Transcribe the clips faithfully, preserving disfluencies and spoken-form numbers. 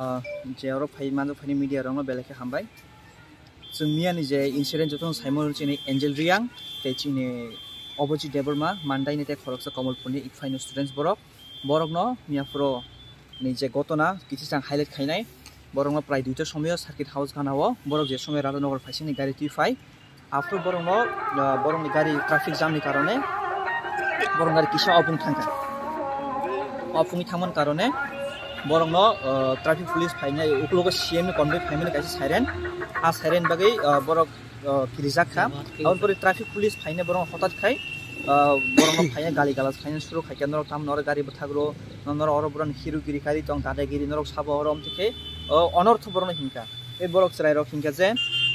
Ah, je oro phai manjak phani media rokno belai khe hambai. Chwng miyani je incident jotono saimano chini Angel Reang tei chini Abhijit Debbarma, Mandai ni tei khoroksa Kamalpur ni Ikphai ni students borok. Borokno miyaphuru ni je gotona kiching chang highlight khainai. Borokno prai duita somoyo Circuit House gana o borok je somoyo Radhanagar phaisani gari twi phai. After borokno, ah, borokni gari traffic jam ni karone borok gari kisa opung thangkha. Opungwi thangmani karone borokno, ah, traffic police phainai, ukulogo C M ni convoy phaimani kaisa siren. A siren bagwi, ah, borok, ah, kirijak kha. Aboni pore traffic police phainai borok hotat khai, ah, borokno phainai gali galas phainai suru khaikha, "Norok tamo norok gari bwthagro, norok oro borokni hirugiri kari tong, dadagiri norok sabo oro," amtwi khe, ah, onortho borokno hinkha. Tei borok chwrairok hinkha je,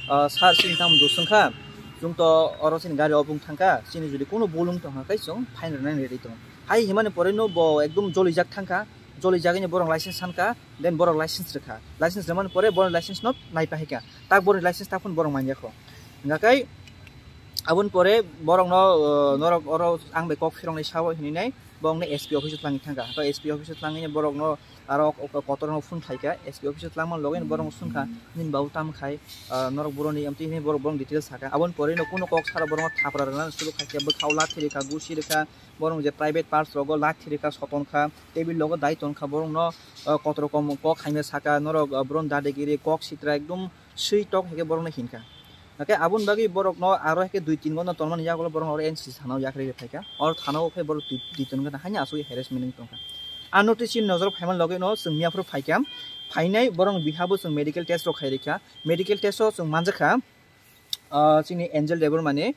ah, "Sir, chini tamo dusung kha, chwng to oro chini gari opung thangkha, chini jodi kuno bulung tongkha khe chwng fine rwnani ready tongo." Hai himani poreno bo ekdom jolijak thangkha, jolijagwino borok license sankha, then borok license rwkha. License rwmani pore borok license no naipahaikha, tak borok license tak phano borok manyakho. Hingkha khe aboni pore borokno, ah, "Norok oro ang bai kok phiroknai sao," hinwi nai borokno S P office o twlangwi thangkha. To S P office o twlangwi borokno aro kotorno phone khaikha, S P office o twlangmani loge borokno swngkha, "Nini babu tamo khai, ah, norok boroni," amtwi hinwi borok, borokno details sakha. Aboni poreno kuno kok sara borokno thapra rwna suru khaikha, bwkhao lathi rwkha, gusi rwkha, borok je private parts rogo lathi rwkha, sotonkha, table logo dai tonkha, borokno, ah, kotor kom kok hamya sakha, "Norok, ah, boroni dadagiri, kok sitra ekdom swi tok," hai khe borokno hinkha. Hake aboni bagwi borokno aro hai khe dui tin ghonta tongmani yagulo borokno oro N C C thana o yakarwi rwphaikha. Oro thana o khe borok dui, dui tin ghonta haino asugwi harassment wngwi tongkha. A notice chini nojoro phaimani logino chwng miyaphuru phaikha. Phainai borokni bihabo chwng medical test rok khai rikha. Medical test o chwng manjakha, ah, chini Angel Debbarma ni,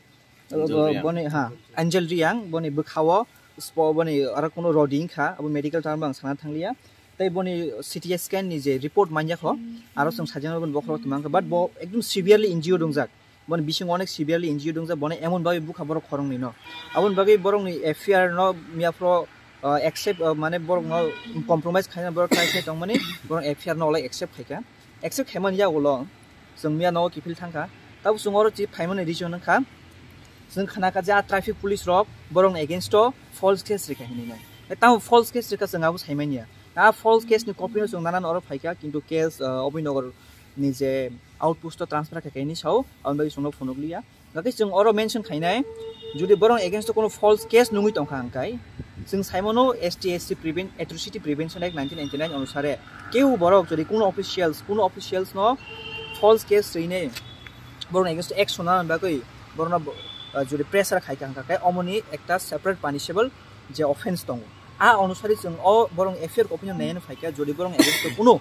Angel Reang. Boni, ha, Angel Reang, boni bwkhao spo-, boni aro kuno rodi wngkha, abo medical term bo ang sana thangliya. Tei boni C T scan ni je report manyakho, aro chwng sajano boni bokhorok tongmangkha, but bo ekdom severely injured wngjak. Boni bisingo onek severely injured wngjak, boni emon bagwi bukha borok khoroknwi no. Aboni bagwi borokni F I R no miyaphuru, ah, accept, ah, mane borokno compromise khaina borok try khai tongmani, borok F I R no olai accept khaikha. Accept khaimani yagulo chwng miya nogo kiphil thangkha. Tabuk chwng oro chi phaimani reason wngkha, chwng khnakha je a traffic police rok borokni against o false case rikha hinwi nai. Tamo false case rikha chwng abo saimanya. A false case ni copy no chwng nana oro phaikha, kintu case, ah, Abhijit Nagar ni je outpost o transfer khaikha hinwi sao, aboni bagwi chwngno phunukliya. Hingkhe chwng oro mention khainai, jodi borok against o kuno false case nungwi tongkha hingkhai, chwng saimano S T S C Prevent-, Atrocity Prevention Act nineteen ninety-nine onusare keu borok jodi kuno officials, kuno officials no false case rwinai borok against o action nana bagwi borokno bo-, ah, jodi pressure khaikha hingkha khe omoni ekta separate punishable je offense tongo. A onusari chwng o borok F I R copy no naiya phaikha, jodi borok against o kuno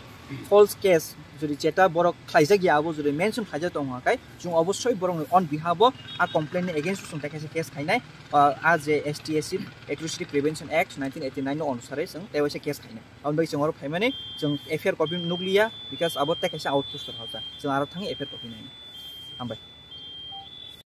false case jodi jeta borok khlaijak ya abo jodi mention khlaijak tongo hingkha khe, chwng obosoi borokni on behalf o a complaint ni against o chwng tei kaisa case khainai, ah, a je S T S C Atrocity Prevention Act nineteen eighty-nine no onusare chwng tei waisa case khainai. Aboni bagwi chwng oro phaimani chwng F I R copy nukliya, because abo tei kaisa outpost rok hausa. Chwng aro thangwi F I R copy nainai. Hambai.